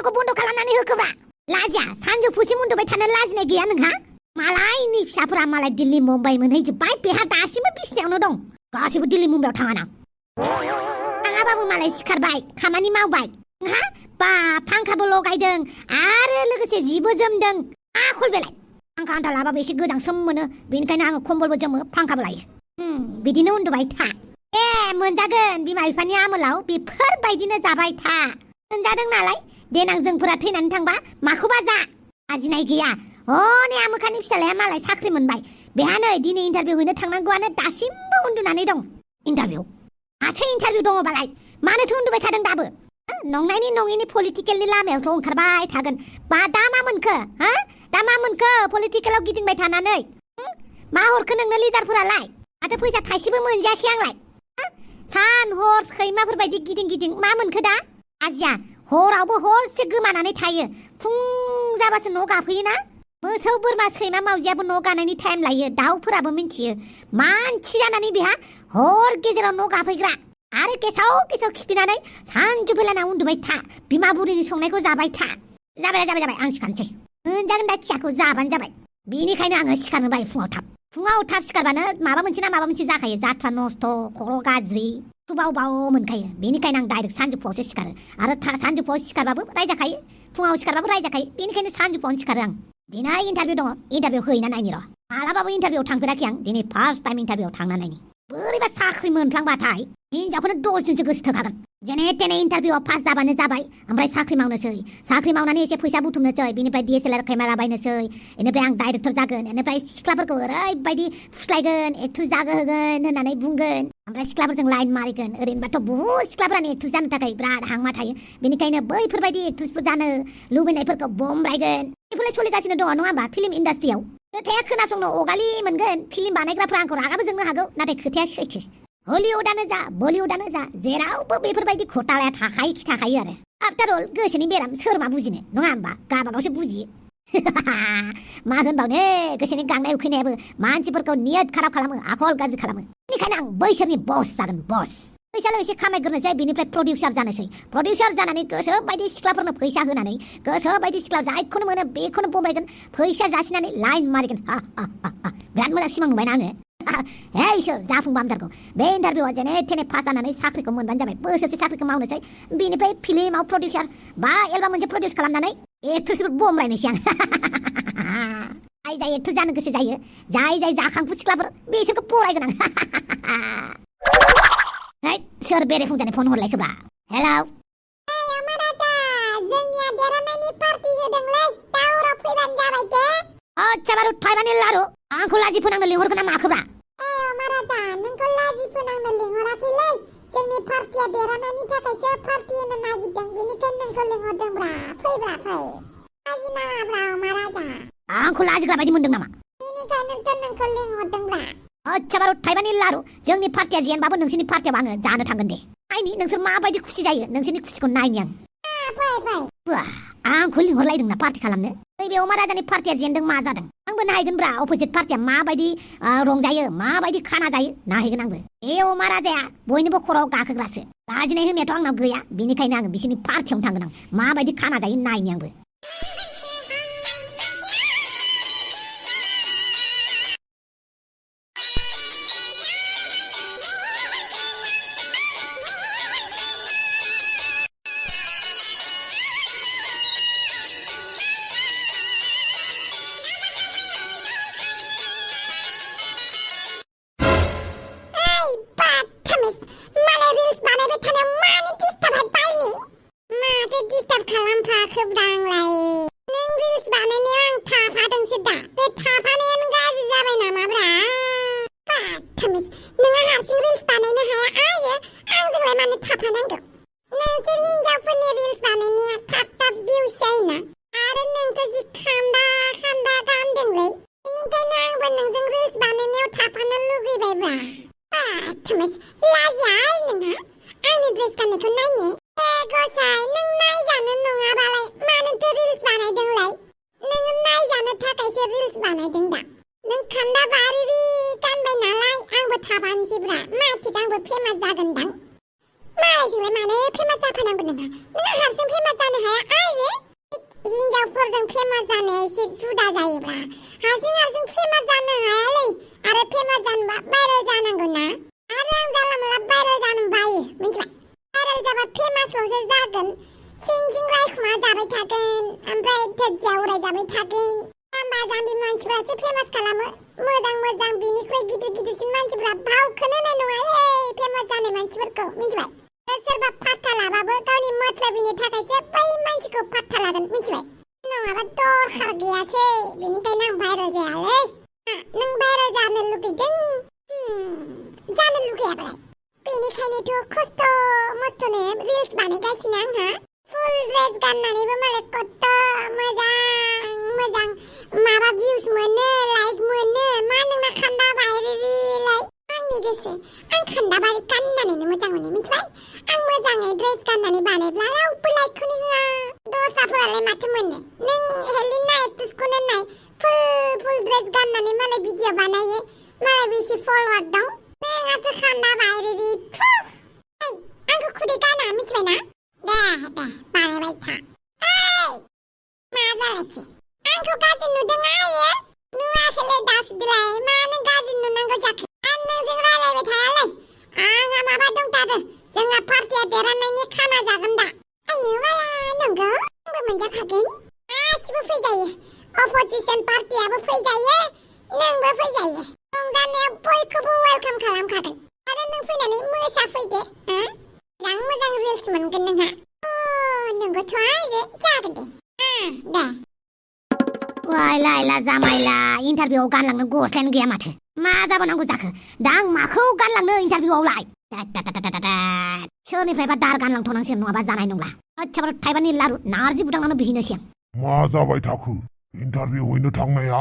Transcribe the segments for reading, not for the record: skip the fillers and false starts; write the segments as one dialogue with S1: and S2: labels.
S1: भिडिअखौ बन्द खालामनानै होखोब्रा लाजिया सानजौफुसिम उन्दुबाय थानो लाजिनाय गैया नोंहा मालायनि फिसाफोरा मालाय दिल्ली मुम्बाइ मोनहैजोब्बाय बेहा दासिमबो बिसिनायावनो दं गासिबो दिल्ली मुम्बाइआव थाङाना थाङाबाबो मालाय सिखारबाय खामानि मावबाय नोंहा बा फांखाबो लगायदों आरो लोगोसे जिबो जोमदों आखल बेलाय फांखा आन्था लाबाबो एसे गोजांस्रोम मोनो बेनिखायनो आङो कम्बलबो जोमो फांखाबो लायो बिदिनो उन्दुबाय था मोनजागोन बिमा बिफानि आमोलाव बेफोरबायदिनो जाबाय था मोनजादों नालाय देनां जोंफोरा थैनानै थांबा माखौबा जा आजिनाय गैया हनै आमोखानि फिसालाया मालाय साख्रि मोनबाय बेहा नै दिनै इन्टारभिउ हैनो थांनांगौआनो दासिमबो उन्दुनानै दं इन्टारभिउ माथो इन्टारभिउ दङबालाय मानोथो उन्दुबाय थादों दाबो नंनायनि नङिनि पलिटिकेलनि लामायावथ' ओंखारबाय थागोन बा दा मा मोनखो दा मा मोनखो पलिटिकेलाव गिदिंबाय थानानै मा हरखो नोंनो लिडारफोरालाय माथो फैसा थाइसेबो मोनजायाखै आंलाय सान हर सैमाफोरबायदि गिदिं गिदिं मा मोनखो दा आजिया हरावबो हरसे गोमानानै थायो फुं जाबासो न' गाफैयोना मोसौ बोरमा सैमा मावजियाबो न' गानायनि टाइम लायो दाउफोराबो मिन्थियो मानसि जानानै बेहा हर गेजेराव न' गाफैग्रा आरो गेसाव गेसाव खिफिनानै सानजौफुलाना उन्दुबाय था बिमा बुरिनि संनायखौ जाबाय था जाबाय आं सिखारनोसै मोनजागोन दा फिसाखौ जाबानो जाबाय बेनिखायनो आङो सिखारनो बायो फुङाव थाब सिखारबानो माबा मोनसे ना माबा मोनसे जाखायो जाथ्रा नस्थ' खर' गाज्रि बाव बाव मोनखायो बेनिखायनो आं डाइरेक्ट सानजौफुआवसो सिखारो आरो सानजौफुआव सिखारबाबो रायजाखायो फुङाव सिखारबाबो रायजाखायो बेनिखायनो सानजौफुआवनो सिखारो आं दिनै इन्टारभिउ दङ इन्टारभिउ हैना नायनि र' मालाबाबो इन्टारभिउआव थांफेराखै आं दिनै फार्स्ट टाइम इन्टारभिउआव थांना नायनि बोरैबा साख्रि मोनफ्लांबाथाय हिनजावखौनो दसजनसो गोसोथोखागोन जेने तेने इन्टारभिउआव पास जाबानो जाबाय ओमफ्राय साख्रि मावनोसै साख्रि मावनानै एसे फैसा बुथुमनोसै बेनिफ्राय DSLR केमेरा बायनोसै बेनिफ्राय आं डाइरेक्टर जागोन बेनिफ्राय सिख्लाफोरखौ ओरैबायदि फुस्लायगोन एक्ट्रेस जाहोगोन होननानै बुंगोन ओमफ्राय सिख्लाफोरजों लाइन मारिगोन ओरैनोबाथ' बहुद सिख्लाफोरानो एक्ट्रेस जानो थाखाय बिराद हांमा थायो बेनिखायनो बैफोरबायदि एक्ट्रेसफोर जानो लुबैनायफोरखौ बमब्रायगोन बेफोरलाय सोलिगासिनो दङ नङा होमबा फिल्म इन्डास्ट्रियाव खोथाया खोनासंनो अगालि मोनगोन फिल्म बानायग्राफ्रा आंखौ रागाबो जोंनो हागौ नाथाय खोथाया सैथो हलिउदानो जा बलिउदानो जा जेरावबो बेफोरबायदि घोटालाया थाखायो आरो आफ्टार अल गोसोनि बेराम सोर मा बुजिनो नङा होमबा गावबागावसो बुजियो मा होनबावनो गोसोनि गांनाय उखैनायाबो मानसिफोरखौ नियत खाराब खालामो आखल गाज्रि खालामो बेनिखायनो आं बैसोरनि बस जागोन बस फैसाल' एसे खामायग्रोनोसै बिनिफ्राय प्रडिउसार जानोसै प्रडिउसार जानानै गोसोबायदि सिख्लाफोरनो फैसा होनानै गोसोबायदि सिख्ला जायखौनो मोनो बेखौनो बमबायगोन फैसा जासिनानै लाइन मारिगोन बिराद मोजां सिमां नुबायना आङो हे इसोर जाफुंबा हामथारगौ बे इन्टारभिउआव जेने थेने पास जानानै साख्रिखौ मोनबानो जाबाय बोसोरसे साख्रिखौ मावनोसै बिनिफ्राय फिल्माव प्रडिउसार बा एलबाम मोनसे प्रडिउस खालामनानै एक्ट्रेसफोर बमलायनोसै आं जाय एक्ट्रेस जानो गोसो जायो जाय जाखांफु सिख्लाफोर बिसोरखौ फरायगोन आं सोर बेरेफुंजानि फन हरलायखोब्रा हेलौ
S2: जोंनिया देरहानायनि पार्टि होदोंलै टाउराव फैबानो जाबाय दे
S1: आच्छा बारु थाइबानि लारु आंखौ लाजि फोनांनो लिंहरगोन ना माखोब्रा
S2: महाराजा नोंखौ लाजि फोनांनो लिंहराखैलै जोंनि पार्टिया देरहानायनि थाखायसो पार्टि होनो नागिरदों बेनिखायनो नोंखौ लिंहरदोंब्रा फैब्रा फै लाजि नाङाब्रा महाराजा
S1: आंखौ लाजिग्रा बायदि मोनदों नामा
S2: बेनिखायनोथ' नोंखौ लिंहरदोंब्रा
S1: आच्छा बारु थाइबानि लारु जोंनि पार्टिया जेनबाबो नोंसोरनि पार्टियाव आङो जानो थांगोन दे नायनि नोंसोर माबायदि खुसि जायो नोंसोरनि खुसिखौ नायनि आं
S2: फै
S1: आंखौ लिंहरलायदों ना पार्टि खालामनो नैबे महाराजानि पार्टिया जेनदों मा जादों आंबो नायगोनब्रा अपोजिट पार्टिया माबायदि रंजायो माबायदि खाना जायो नायगोन आंबो महाराजाया बयनिबो खर'आव गाखोग्रासो लाजिनाय होननायाथ' आंनाव गैया बेनिखायनो आङो बिसोरनि पार्टियावनो थांगोन आं माबायदि खाना जायो नायनि आंबो
S2: मालायजोंलाय मानो फेमास जाफानांगौ नोंहा नोंहा हारसिं फेमास जानो हाया आइये हिनजावफोरजों फेमास जानाया एसे जुदा जायोब्रा हारसिं फेमास जानो हायालै आरो फेमास जानोबा भाइरेल जानांगौ ना आरो आं जानला मोनला भाइरेल जानो बायो मिन्थिबाय भाइरेल जाबा फेमासल'सो जागोन सिं रायखुमा जाबाय थागोन ओमफ्राय धोज्जिया उरायजाबाय थागोन जाम्बा जाम्बि मानसिफ्रासो फेमास खालामो मोजां बिनिख्रुइ गिदिरसिन मानसिफ्रा भावखौनो होनाय नङालै फेमास जानाय मानसिफोरखौ मिन्थिबाय सोरबा पात्ता लाबाबो गावनि मोथ्लोबिनि थाखायसो बै मानसिखौ पात्ता लागोन मिन्थिबाय नङाबा दरखार गैयासै बेनिखायनो आं भाइरेल जायालै नों भाइरेल जानो लुगैदों जानो लुगैयाबालाय बेनिखायनोथ' खस्थ' मस्थ'नो रिल्स बानायगासिनो आंहा फुल ड्रेस गाननानैबो मालाय कत मोजां माबा भिउस मोनो लाइक मोनो मा नोंना खान्दा बायरिलाय आंनि गोसो आं खान्दा बारि गाननानैनो मोजां मोनो मिथिबाय आं मोजाङै ड्रेस गाननानै बानायब्ला रावबो लाइकखौनो होआ दस्राफोरालाय माथो मोनो नों हेलिना एक्ट्रेसखौनो नाय फुल ड्रेस गाननानै मालाय भिडिअ बानायो मालाय बेसे फलोवार दं नोंहासो खान्दा बायरि आंखौ खुदै गाना मिथिबाय ना दे बानायबाय था मा जालायखो आंखौ गाज्रि नुदों आइयो नुवाखैलै दासदिलाय मानो गाज्रि नुनांगौ जाखो आं नोंजों रायलायबाय थायालै आंहा माबा दंथारो जोंहा पार्टिया देरहानायनि खाना जागोन दा आयौ बाला नंगौ आंबो मोनजाखागोन गासिबो फैजायो अपोजिसन पार्टियाबो फैजायो नोंबो फैजायो रंजानायाव बयखौबो वेलकाम खालामखागोन आरो नों फैनानै मोसाफैदो मोजां रिल्स मोनगोन नोंहा नंगौथ' आरो जागोन दे
S1: वाय लायला जामायला इन्टारभिउआव गानलांनो गस्लायानो गैया माथो मा जाबावनांगौ जाखो दा आं माखौ गानलांनो इन्टारभिउआवलाय सोरनिफ्रायबा दार गानलांथ'नांसिगोन नङाबा जानाय नंला आच्छा थाइबानि लारु नारजि बुदांनानै बिहैनोसै आं
S3: मा जाबाय थाखो इन्टारभिउ हैनो थांनाया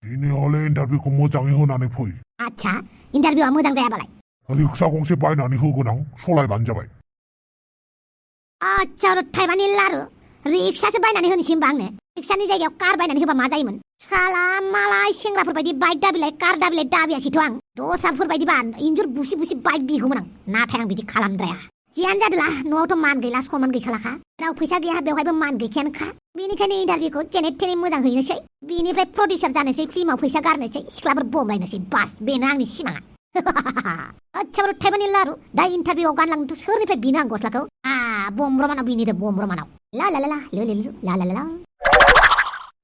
S3: दिनै हले इन्टारभिउखौ मोजाङै होनानै फै
S1: आच्छा इन्टारभिउआ मोजां जायाबालाय
S3: रिक्सा गंसे बायनानै होगोन आं सलायबानो जाबाय
S1: आच्छा थाइबानि लारु रिक्सासो बायनानै होनोसै होमबा आंनो रिक्सानि जायगायाव कार बायनानै होबा मा जायोमोन साला मालाय सेंग्राफोरबायदि बाइक दाबिलाय कार दाबिलाय दाबियाखैथ' आं दस्राफोरबायदिबा इन्जुर बुसि बाइक बिगौमोन आं नाथाय आं बिदि खालामद्राया जियानो जादोला न'आवथ' मान गैला सनमान गैखालाखा राव फैसा गैया बेवहायबो मान गैखायानोखा बेनिखायनो इन्टारभिउखौ जेने थेने मोजां हैनोसै बिनिफ्राय प्रडिउसार जानोसै फिल्माव फैसा गारनोसै सिख्लाफोर बमलायनोसै बास बेनो आंनि सिमाङा आच्छा थाइबानि लारु दा इन्टारभिउआव गानलांनोथ' सोरनिफ्राय बिनो आं गस्लाखौ बमब्रमानाव बिनिदो बमब्रमानाव ला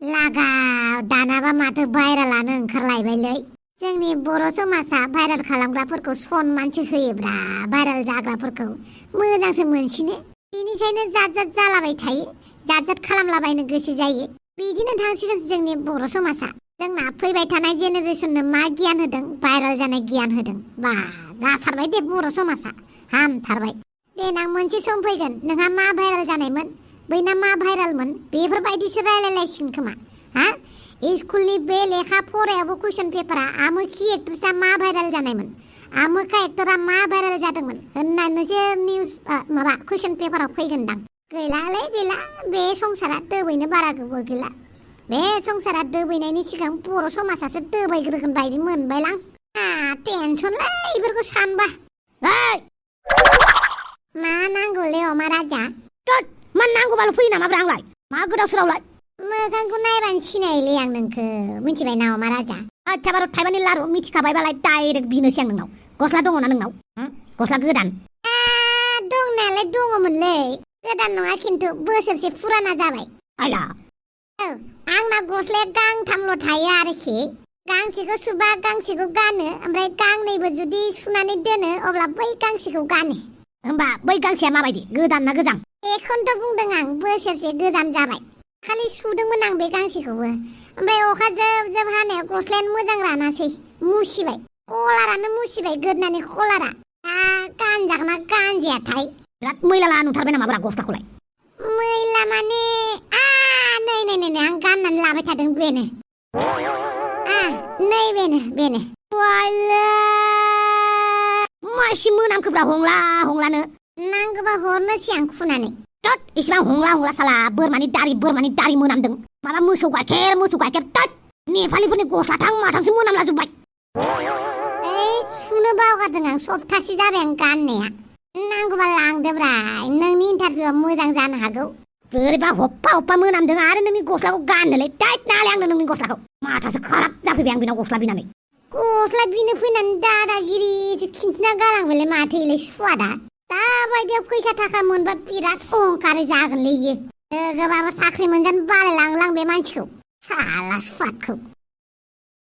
S1: लागाव दानाबा माथो भाइरेलानो ओंखारलायबायलै जोंनि बर' समाजा भाइरेल खालामग्राफोरखौ सनमानसो होयोब्रा भाइरेल जाग्राफोरखौ मोजांसो मोनसिनो बेनिखायनो जात जालाबाय थायो जात खालामलाबायनो गोसो जायो बिदिनो थांसिगोन जोंनि बर' समाजा जोंना फैबाय थानाय जेनेरेसननो मा गियान होदों भाइरेल जानाय गियान होदों बा जाथारबाय दे बर' समाजा हामथारबाय देनां मोनसे सम फैगोन नोंहा मा भाइरेल जानायमोन बैना मा भाइरेलमोन बेफोरबायदिसो रायलायलायसिगोन खोमा स्कुलनि बे लेखा फरायावबो कुइसन पेपारा आमोखि एक्ट्रेसआ मा भाइरेल जानायमोन आमोखा एक्टरा मा भाइरेल जादोंमोन होननानैसो निउस माबा कुइसन पेपाराव फैगोनदां गैला बे संसारा दोबैनो बारा गोबाव गैला बे संसारा दोबैनायनि सिगां बर' समाजासो दोबैग्रोगोन बायदि मोनबायलां टेनसनलै बेफोरखौ सानबा मा नांगौलै अमा राजा मा नांगौबाल' फैयो नामाब्रा आंलाय मा गोदाव सोरावलाय मोखांखौ नायबानो सिनायोलै आं नोंखौ मिथिबाय ना अमा राजा आच्छा बार' थाइबानि लारु मिथिखाबायबालाय डाइरेक्ट बिनोसै आं नोंनाव गस्ला दङना नोंनाव गस्ला गोदान दंनायालाय दङमोनलै गोदान नङा खिन्थु बोसोरसे फुराना जाबाय आइला आंना गस्लाया गांथामल' थायो आरोखि गांसेखौ सुबा गांसेखौ गानो ओमफ्राय गांनैबो जुदि सुनानै दोनो अब्ला बै गांसेखौ गानो होमबा बै गांसेया माबायदि गोदान ना गोजाम बेखौनोथ' बुंदों आं बोसोरसे गोजाम जाबाय खालि सुदोंमोन आं बे गांसेखौबो ओमफ्राय अखा जोब हानायाव गस्लायानो मोजां रानासै मुसिबाय कलारानो मुसिबाय गोदनानि कलारा गानजागोना गानजायाथाय बिराद मैला ला नुथारबाय नामाब्रा गस्लाखौलाय मैला माने नै आं गाननानै लाबाय थादों बेनो नै बेनो मासि मोनामखोब्रा हंलानो नांगौबा हरनोसै आं खुनानै इसिबां हंला साला बोरमानि दारि मोनामदों माबा मोसौ गाइखेर नेपालिफोरनि गस्लाथां माथांसो मोनामला जोब्बाय सुनो बावगारदों आं सप्तासे जाबाय आं गाननाया नांगौबा लांदोब्रा नोंनि इन्टारभिउआ मोजां जानो हागौ बोरैबा हप्पा हप्पा मोनामदों आरो नोंनि गस्लाखौ गाननोलै टाइट नालाय आंनो नोंनि गस्लाखौ माथासो खाराब जाफैबाय आं बेनाव गस्ला बिनानै गस्ला बिनो फैनानै दादागिरिसो खिन्थिना गालांबायलै माथो इलाय सुवादा दाबायदियाव फैसा थाखा मोनबा बिराद अहंकारि जागोनलै इयो गोबाबा साख्रि मोनजानो बालायलांलां बे मानसिखौ साला सुवादखौ